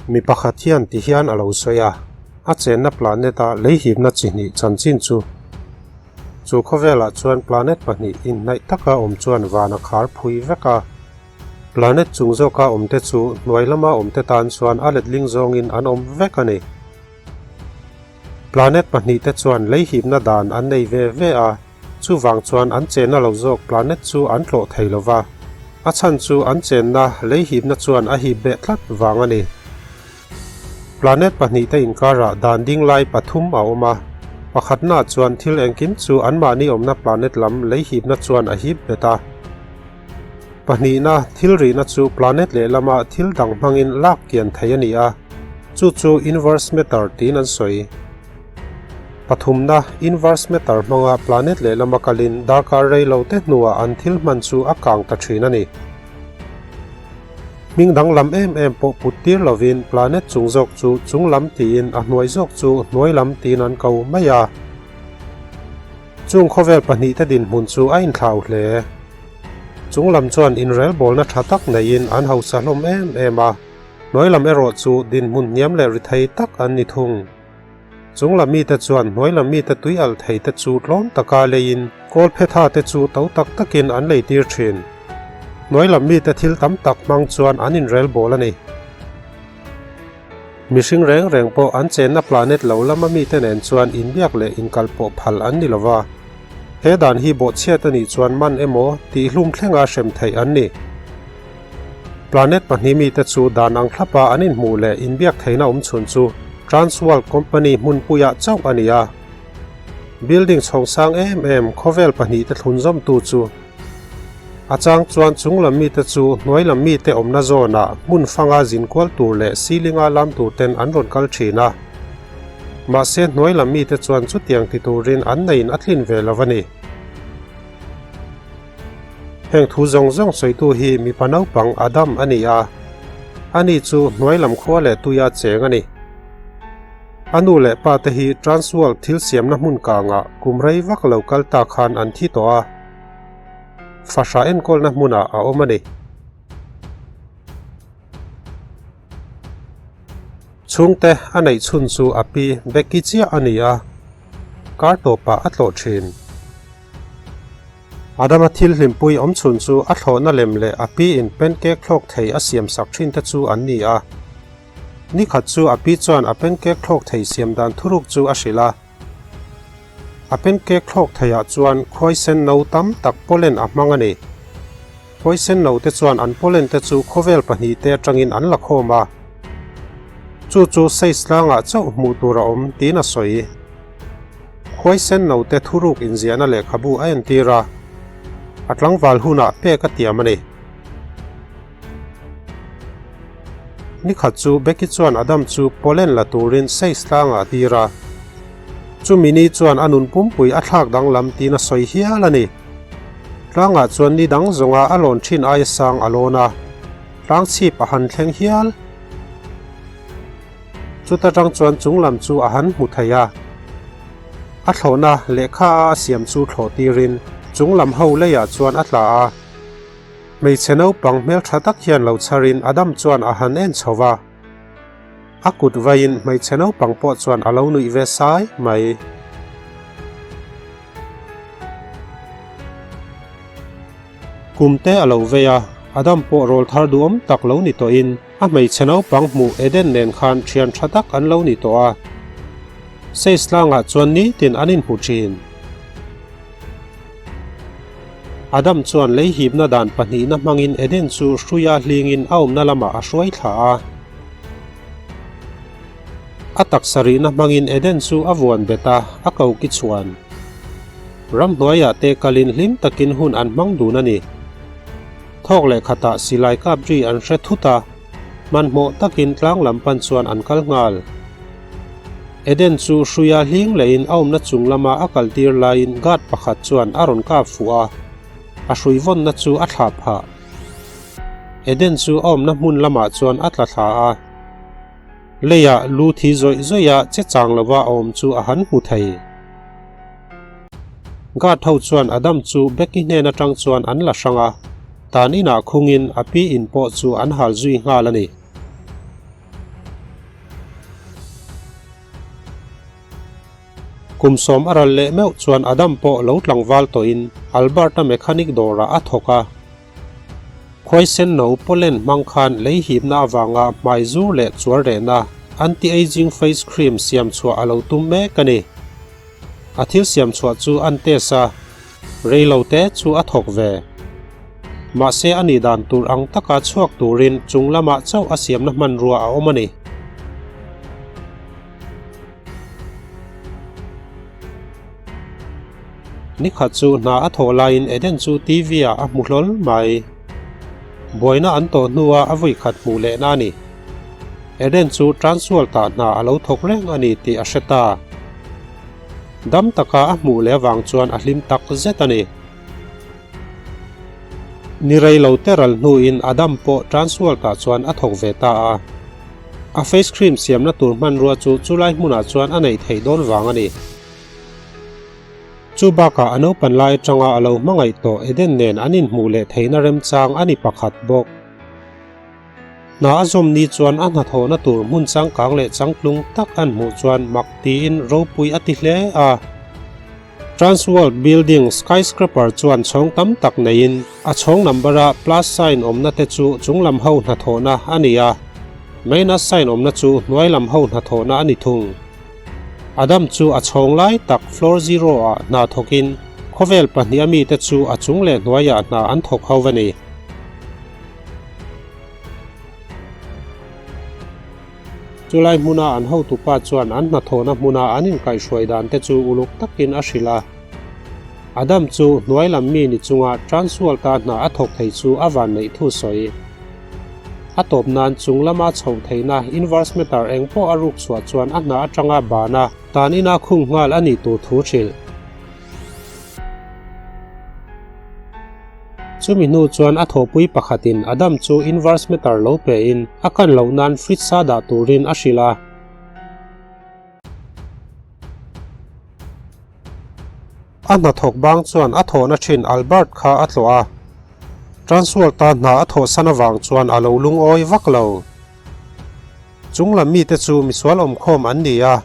Mi pakhat hian ti hian a lo sawi a, a chenna planet-a leihipna chi hnih chanchin chu. Chu khawvelah chuan planet pahnih inhnaih taka awm chuan van a khar phui vek a. Planet chung zawka awmte chu hnuai lama awmte tan chuan a letling zawngin an awm vek a ni. Planet pahnihte chuan leihipna dan an nei ve ve a. Chuvang chuan an chenna lo zawk planet chu an tlawh thei lo va, a chhan chu an chenna lei hipna chuan a hip beh tlat vang a ni. Planet pahnihte inkarah dan ding lai pathum a awm a, pakhatnaah chuan thil engkim chu anmahni awmna planet lam lei hipna chuan a hip bet a. Pahnihna, thil rihna chu planet lehlama thil dang hmangin lak kian thei a ni a, chu chu inverse matter tiin an sawi. Pathumna, inverse matter hmanga planet lehlama kalin darkar rei lo te hnuah an thil hman chu a kang ta thin a ni. Hming danglam em em pawh put tir lovin planet chung zawk chu chung lam tiin a hnuai zawk chu hnuai lam tiin an ko mai a. Chung khawvel pahnihte dinhmun chu a inthlau hle. Chung lam chuan inrelbawlna tha tak neiin an hausa hlawm em em a, hnuai lam erawh chu dinhmun hniam leh rithei tak an ni thung. Chung lam mite chuan hnuai lam mite tui alh thei te chu tlawm taka leiin kawl phetha te chu to tak takin an lei tir thin. Hnuai lam mite thil tam tak hmang chuan an inrel bawl a ni. Mihring reng reng pawh an chenna planet lo lama mite nen chuan inbiak leh inkalpawh phal an ni lova. He dan hi bawhchhiat a nih chuan man emaw tihhlum thlenga hrem theih an ni. Planet pahnih mite chu dan ang thlapa an inhmuh leh inbiak theihna awm chhun chu Transworld Company hmunpuiah chauh a ni a. Building chhawng sang em em khawvel pahnihte thlunzawmtu chu a chang chuan chung lam mite chu hnuai lam mite awmna zawnah hmun fanga zin kual tur leh ceiling-a lam tur ten an rawn kal thin a. Mahse hnuai lam mite chuan chutiang ti turin an neiin a tlin ve lo a ni. Heng thu zawng zawng sawitu hi mipa naupang Adam a ni a, ani chu hnuai lam khua leh tuia cheng a ni. A nu leh pa te hi Transworld thil siamna hmun kangah kum rei vak lo kal ta khan an thi tawh a, fahra enkawlna hmunah a awm a ni. Chhungte a neih chhun chu a pi Becky chiah a ni a, kar tawpah a tlawh thin. Adama thil hlimpui awm chhun chu a thlawhna lem leh a pi in pancake thlawk thei a siam sak thin te chu an ni a. Nikhat chu a pi chuan a pancake thlawk thei siam dan thuruk chu a hrilh a. A pancake thlawk theiah chuan khuaisen no tam tak pollen a hmang a ni. Khuaisen no te chuan an pollen te chu khawvel pahnihte atangin an la khawm a. Chu chu size tlangah chauh hmuh tur a awm tiin a sawi. Khuaisen note thuruk inziahna lehkhabu a entir a, a tlangval hunah pek a tiam a ni. Nikhat chu Becky chuan Adam chu pollen la turin Seis tlangah a tir a. Chumi ni chuan a nun pumpui a thlak danglam tiin a sawi hial a ni. Tlangah chuan ni dang zawnga a lawn thin aia sang a lawn a, tlang chhip a han thleng hial. Chuta tang chuan chung lam chu a han hmu thei a. A thlawhna lehkha a a siam chu thlawh tirin chung lam ho leiah chuan a tla a. Hmeichhe naupang hmeltha tak hian lo chharin Adam chuan a han en chho va. A kut vaiin hmeichhe naupang pawh chuan a lo nuih ve sai mai. Kum te a lo vei a, Adam pawh rawl thar duhawm tak lo ni tawhin a hmeichhe naupang hmuh Eden nen khan thian tha tak an lo ni tawh a. Seislangah chuan nitin an inhmu thin. Adam chuan lei hipna dan pahnihna hmangin Eden chu hruia hlingin a awmna lamah a hruai thla a. A taksa rihna hmangin Eden chu a vuan bet a, a ko ki chhuan. Ramhnuaiah te kalin hlim takin hun an hmang dun a ni. Thawk leh khatah silai kap ri an hre thut a, hmanhmawh takin tlang lam pan chuan an kal nghal. Eden chu hruia hling lehin a awmna chung lama a kal tir laiin guard pakhat chuan a rawn kap fuh a, a hrui vawnna chu a thlah phah. Eden chu a awmna hmun lamah chuan a tla thla a. Leiah lu thi zawih zawih a che chang lova a awm chu a han hmu thei. Guard ho chuan Adam chu Becky hnen atang chuan an la hrang a, tan inah khungin a pi in pawh chu an hal zui nghal a ni. Kum sawm a ral leh meuh chuan Adam pawh lo tlangval tawhin Albert-a mechanic dawrah a thawk a. Khuaisen no pollen hmang khan lei hipna avanga hmai zur leh chuar rehna anti-aging face cream siam chhuah a lo tum mek a ni. A thil siam chhuah chu an test a, rei lo te chu a thawk ve. Mahse a nih dan tur ang taka chhuak turin chung lamah chauh a siamna hmanrua a awm a ni. Nikhat chu hna a thawh laiin Eden chu TV ah a hmu hlawl mai. Buaina an tawh hnua a vawikhat hmuh lehna a ni. Eden chu transual tah hna a lo thawk reng a ni tih a hre ta. Dam taka a hmuh leh avang chuan a hlim tak zet a ni. Ni rei lo te ral hnuin Adam pawh transual tah chuan a thawk ve ta a. A face cream siamna tur hmanrua chu chulai hmunah chuan a neih theih dawn vang a ni. Chu bakah a naupan lai atanga a lo hmangaih tawh Eden nen an inhmuh leh theihna remchang a ni pakhat bawk. Hna a zawm ni chuan a hnathawhna tur hmun changkang leh changtlung tak an hmuh chuan mak tiin ropui a ti hle a. Transworld Building skyscraper chuan chhawng tam tak neiin a chhawng number-a plus sign awmna te chu chunglam ho hnathawhna a ni a, minus sign awmna chu hnuailam ho hnathawhna a ni thung. Adam chu a chhawng lai tak floor zero ah hna thawkin khawvel pahniha mite chu a chung leh hnuaiah hna an thawk ho a ni. Chulai hmuna an hotupa chuan an hnathawhna hmuna an inkaihhruai dan te chu uluk takin a hrilh a. Adam chu hnuai lam mi ni chunga Transualta hna a thawk thei chu a vanneih thu sawi. A tawp nan chung lama chhoh theihna inverse meter eng pawh a ruk chhuah chuan a hna atanga bana tan ina khung nghal a nih tur thu hrilh. Chumi hnu chuan a thawhpui pakhatin Adam chu inverse meter lo pein a kan loh nan fridge a dah turin a hrilh a. A hnathawk bang chuan a thawhna thin Albert kha a tlawh a. Transworld-a hna a thawhsan avang chuan a lo lungawi vak lo. Chung lam mite chu misual awmkhawm an ni a,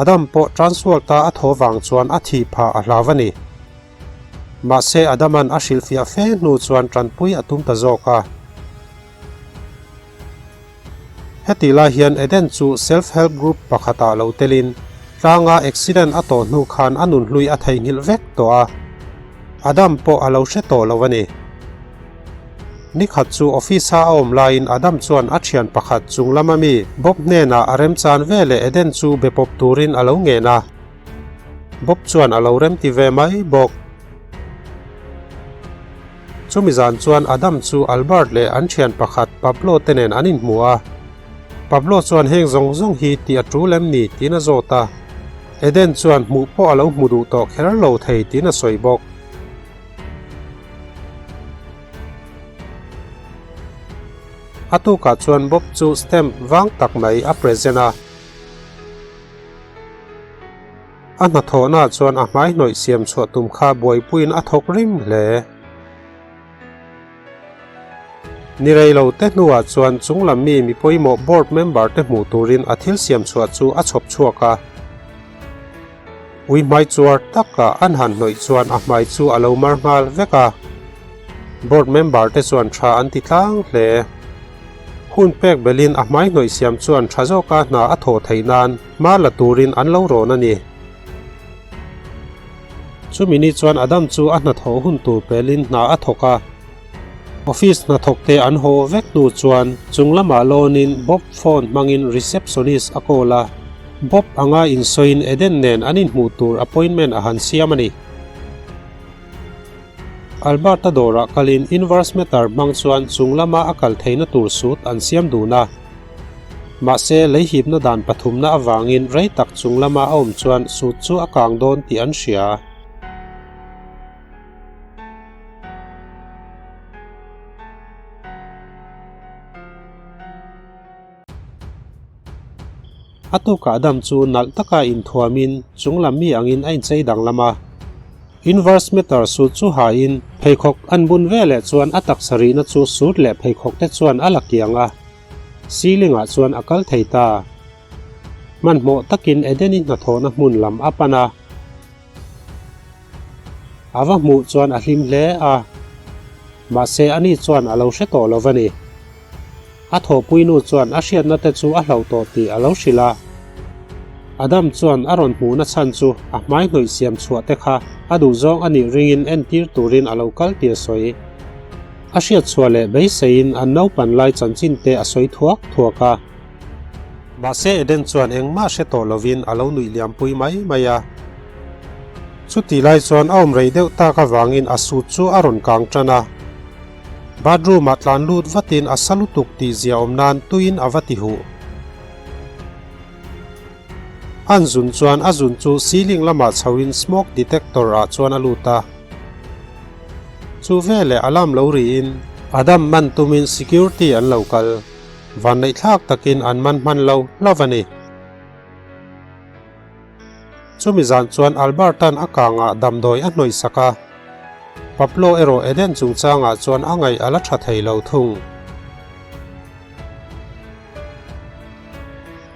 Adam pawh Transworld-a a thaw vang chuan a thih phah a hlau a ni. Mahse Adaman a hrilhfiah fe hnu chuan tanpui a tum ta zawk a. Hetih lai hian Eden chu Self Help Group pakhatah lo telin tlanga accident a tawh hnu khan a nunhlui a theihnghilh vek tawh a, Adam pawh a lo hre tawh lo a ni. Nikhat chu office-a a awm laiin Adam chuan a thian pakhat chung lama mi Bob hnenah a remchan ve leh Eden chu be pawp turin a lo ngen a. Bob chuan a lo remti ve mai bawk. Chumi zan chuan Adam chu Albert leh an thian pakhat Pablo te nen an inhmu a. Pablo chuan heng zawng zawng hi tih a tul em ni tiin a zawt a. Eden chuan hmuh pawh a lo hmu duh tawh kher lo thei tiin a sawi bawk. A tukah chuan Bob chu stamp vang tak mai a present a. A hnathawhnaah chuan a hmai hnawih siam chhuah tum kha buaipuiin a thawk rim hle. Ni rei lo te hnuah chuan chung lam mi mi pawimawh board member te hmuh turin a thil siam chhuah chu a chhawp chhuak a. Ui hmai chuar taka an han hnawih chuan a hmai chu a lo mar nghal vek a. Board member te chuan tha an ti tlang hle. Hun pek belin a hmai hnawih siam chuan tha zawka hna a thawh theih nan hma la turin an lo rawn a ni. Chumi ni chuan Adam chu a hnathawh hun tur pelin hna a thawk a. Office hnathawkte an haw vek hnu chuan chung lamah lawnin Bob phone hmangin receptionist a call a. Bob anga insawiin Eden nen an inhmuh tur appointment a han siam a ni. Alberta dawrah kalin inverse meter hmang chuan chung lama a kal theihna tur sut an siam dun a. Mahse, leihipna dan pathumna avangin rei tak chung lama a awm chuan sut chu a kang dawn tih an hria. A tukah dam chu nalh taka inthuamin chunglam mi angin a inchei danglam a. Inverse meter sut chu hain pheikhawk an bun veleh chuan a taksa rihna chu sut leh pheikhawk te chuan a la kiang a, ceiling ah chuan a kal thei ta. Hmanhmawh takin Edeni hnathawhna hmun lam a pan a. A va hmuh chuan a hlim hle a, mahse ani chuan a lo hre tawh lo va ni. A thawhpuinu chuan a hriatna te chu a hlauh tawh tih a lo hrilh a. Adam chuan a rawn hmuhna chhan chu a hmai hnawih siam chhuah te kha a duhzawng a nih ringin entir turin a lo kal tih a sawi. A hriat chhuah leh beiseiin an naupan lai chanchin te a sawi thuak thuak a. Mahse Eden chuan engmah hre tawh lovin a lo nuih liampui mai mai a. Chutih lai chuan a awm rei deuh tak avangin a suit chu a rawn kang tan a. Bathroom ah tlan lut vatin a sa lutuk tih zia awm nan tuiin a va ti huh. An zun chuan a zun chu ceiling lamah chhoin smoke detector ah chuan a lut a. Chu veleh alarm lo riin Adam man tumin security an lo kal. Vanneihthlak takin an man hman lo hlauh a ni. Chumi zan chuan Alberta'n a kangah damdawi a hnawih sak a, Pablo erawh Eden chungchangah chuan a ngaih a la tha thei lo thung.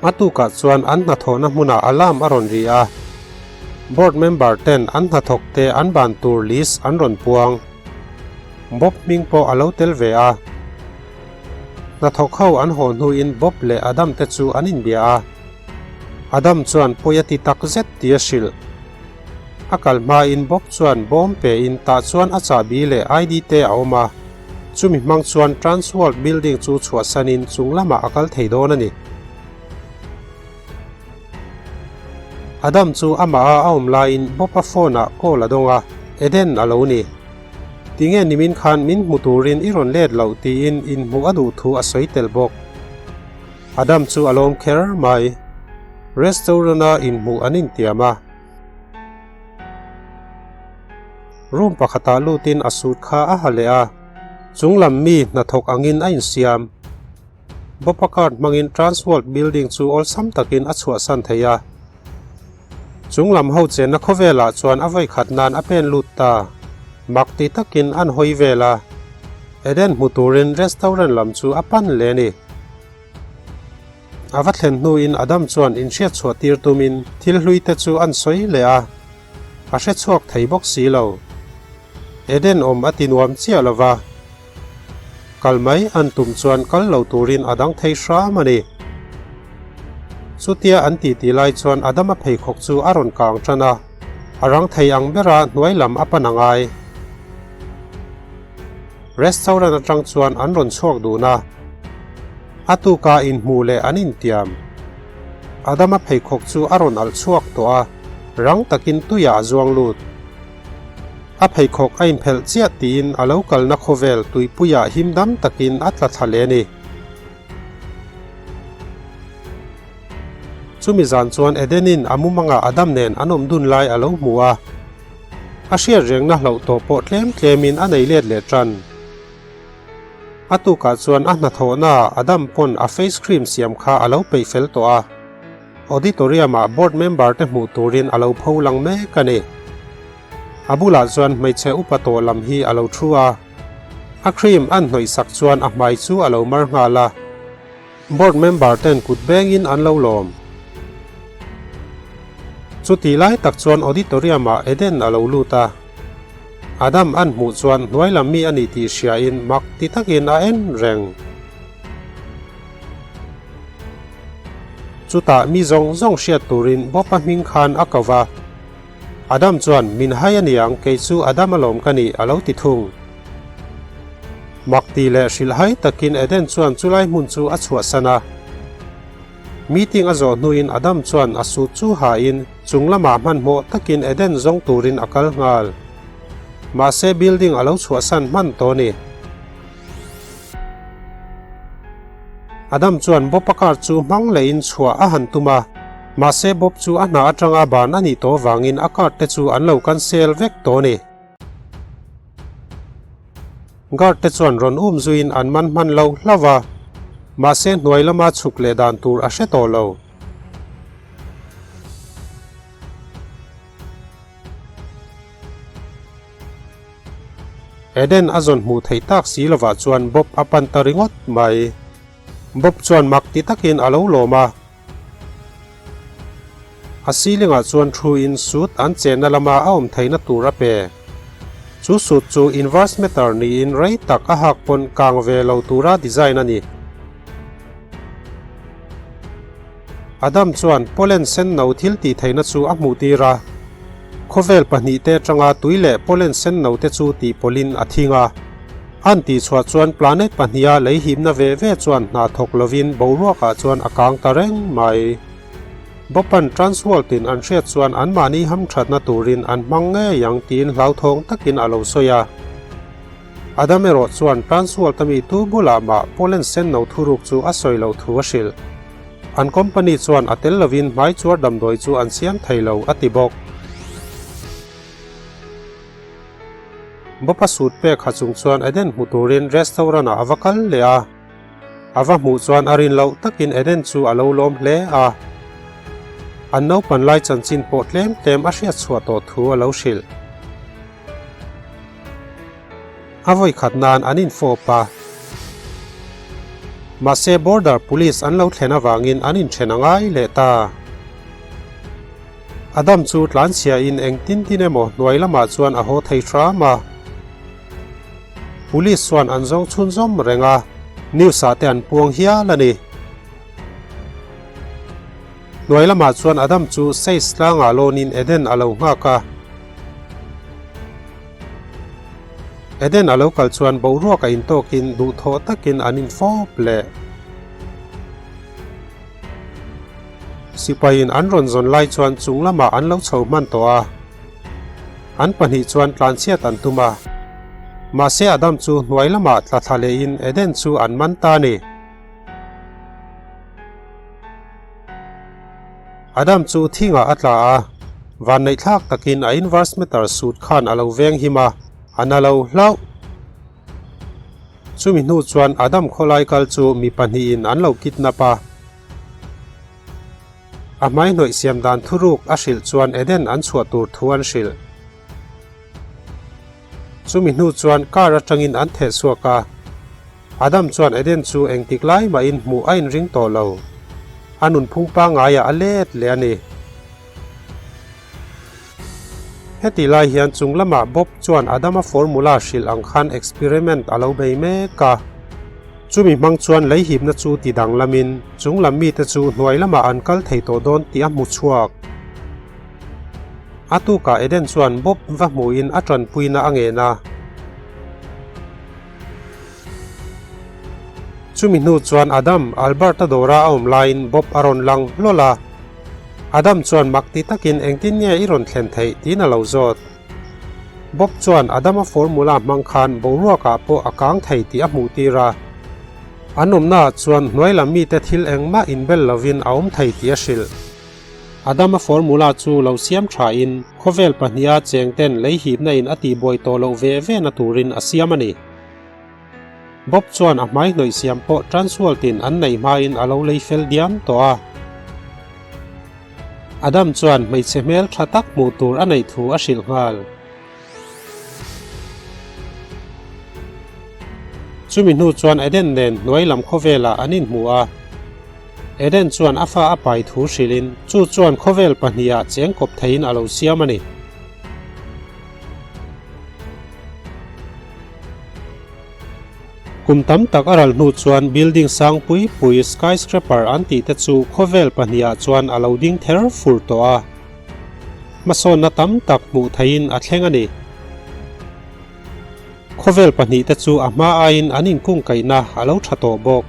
A tukah chuan an hnathawhna hmunah alarm a rawn ri a, board member ten an hnathawk te an ban tur list an rawn puang. Bob hming pawh a lo tel ve a. Hnathawk ho an haw hnuin Bob leh Adam te chu an inbia a. Adam chuan pawi a ti tak zet tih a hrilh. A kal hmain Bob chuan bawm pein tah chuan a chahbi leh ID te a awm a, chumi hmang chuan Transworld building chu chhuahsanin chung lamah a kal thei dawn a ni. Adam chu amah a a awm laiin Bob-a phone-ah call a dawng a, Eden a lo ni. Tinge nimin khan min hmu turin i rawn let loh tiin inhmuh a duh thu a sawi tel bawk. Adam chu a lawm kher mai. Restaurant-a inhmuh an intiam a. Room pakhatah lutin a suit kha a ha leh a, chunglam mi hnathawk angin a insiam. Bopa card hmangin Transworld building chu awlsam takin a chhuahsan thei a. Chung lam ho chenna khawvelah chuan a vawikhat nan a pen lut ta. Mak ti takin an hawi vel a. Eden hmu turin restaurant lam chu a pan leh a ni. A va thlen hnuin Adam chuan inhriat chhuah tir tumin thil hlui te chu an sawi leh a. A hre chhuak thei bawk si lo. Eden awm a ti nuam chiah lo va. Kal mai an tum chuan kal lo turin a dang thei hram a ni. Chutia an titi lai chuan Adama pheikhawk chu a rawn kang tan a, a rang thei ang bera hnuai lam a pan a ngai. Restaurant atang chuan an rawn chhuak dun a, a tuka inhmuh leh an intiam. Adama pheikhawk chu a rawn alh chhuak tawh a, rang takin tuiah a zuang lut. A pheikhawk a inphelh chiah tiin a lo kalna khawvel tuipuiah him dam takin a tla thla leh a ni. Chumi zan chuan Edenin a mumangah Adam nen an awm dun lai a lo hmu a, a hriat rengna hlauh tawh pawh tlem tlemin a nei let leh tan. A tukah chuan a hnathawhnaah Adam pawn a face cream siam kha a lo peih fel tawh a. Auditorium-ah board member te hmuh turin a lo pho lang mek a ni. A bulah chuan hmeichhe upa tawh lam hi a lo thu a. A cream an hnawih sak chuan a hmai chu a lo mar nghal a. Board member ten kut bengin an lo lawm. Chutih lai tak chuan auditorium-ah Eden a lo lut a. Adam an hmuh chuan hnuai lam mi a ni tih hriain mak ti takin a en reng. Chutah mi zawng zawng hriat turin Bob-a hming khan a ko va. Adam chuan, Min hai a niang, kei chu Adam alawm ka nih, a lo ti thung. Mak ti leh hrilhhai takin Eden chuan chulai hmun chu a chhuahsan a. Meeting a zawh hnuin Adam chuan a suit chu hain chung lamah hmanhmawh takin Eden zawng turin a kal nghal. Mahse building a lo chhuahsan hman tawh a ni. Adam chuan Bob-a car chu hmang lehin chhuah a han tum a, mahse Bob chu a hna atanga ban a nih tawh vangin a car te chu an lo cancel vek tawh a ni. Guard te chuan rawn um zuiin an man hman lo hlauh a, mahse hnuai lama chhuk leh dan tur a hre tawh lo. Eden a zawn hmuh theih tak si lovah chuan Bob a pan ta ringawt mai. Bob chuan mak ti takin a lo lawm a. A ceiling ah chuan thu in suit an chenna lama a awm theihna tur a pe. Chu suit chu inverse meter niin rei tak a hak pawn kang ve lo tura design a ni. Adam chuan pollen sen no thil tih theihna chu a hmuh tir a. Khawvel pahnihte atanga tui leh pollen sen no te chu tih pawlhin a thing a. An tih chhuah chuan planet pahniha lei himna ve ve chuan hna thawk lovin boruakah chuan a kang ta reng mai. Bopan Transworld in an hriat chuan anmahni hamthatna turin an hmang ngei ang tiin hlauthawng takin a lo sawi a. Adam erawh chuan Transworld a mi tu bulah mah Poland sen no thuruk chu a sawi loh thu a hrilh. An company chuan a tel lovin hmai chuar damdawi chu an siam thei lo a ti bawk. Bopa suit pek ha chung chuan Eden hmu turin restaurant ah a va kal leh a. A va hmuh chuan a rin loh takin Eden chu a lo lawm hle a. An naupan lai chanchin pawh tlem tlem a hriat chhuah tawh thu a lo hrilh. A vawi khat nan an infawp a. Mahse border police an lo thlen avangin an inthen a ngai leh ta. Adam chu tlanchhia in engtin tin emaw hnuai lamah chuan a haw thei hram a. Police chuan an zawng chhunzawm reng a, news ah te an puang hial a ni. Hnuai lamah chuan Adam chu Sais tlangah lawnin Eden a lo nghak a. Eden a lo kal chuan boruak a intawkin duhthawh takin an infawp leh. Sipaiin an rawn zawn lai chuan chung lamah an lo chho hman tawh a. An pahnih chuan tlanchhiat an tum a. Mahse Adam chu hnuai lamah tla thla lehin Eden chu an man ta a ni. Adam chu thingah a tla a, vanneihthlak takin a inverse meter suit khan a lo veng him a, a na lo hlauh. Chumi hnu chuan Adam khawlai kal chu mi pahnihin an lo kidnap a. A hmai hnawih siam dan thuruk a hrilh chuan Eden an chhuah tur thu an hrilh. Chumi hnu chuan car atangin an theh chhuak a. Adam chuan Eden chu engtik lai mahin hmuh a inring tawh lo. A nunphung pangaiah a let leh a ni. Heti lai hian chung lamah Bob chuan Adama formula hrilh ang khan experiment a lo bei mek a. Chumi hmang chuan lei hipna chu ti danglamin chung lam mite chu hnuai lamah an kal thei tawh dawn tih a hmu chhuak. A tukah Eden chuan Bob va hmuhin a tanpuina a ngen a. Chumi hnu chuan Adam, Albert-a dawra a awm laiin Bob a rawn lang hlawl a. Adam chuan mak ti takin engtin nge i rawn thlen theih tiin a lo zawt. Bob chuan Adam-a formula hmang khan boruakah pawh a kang thei tih a hmuh tir a. An awmnaah chuan hnuai lam mite thil engmah inbel lovin a awm thei tih a hrilh. Adama formula chu lo siam thain khawvel pahniha chengten lei hipna in a tihbuai tawh loh ve ve na turin a siam a ni. Bob chuan a hmai hnawih siam pawh Transworld-in an neih hmain a lo lei fel diam tawh a. Adam chuan hmeichhe hmel tha tak hmuh tur a neih thu a hrilh nghal. Chumi hnu chuan Eden nen hnuai lam khawvelah an inhmu a. Eden chuan a fa a pai thu hrilhin chu chuan khawvel pahnihah cheng kawp theihin a lo siam a ni. Kum tam tak a ral hnu chuan building sang pui pui skyscraper an tih te chu khawvel pahnihah chuan a lo ding ther fur tawh a. Hmasawnna tam tak hmuh theihin a thleng a ni. Khawvel pahnihte chu a hma aiin an inkungkaihna a lo tha tawh bawk.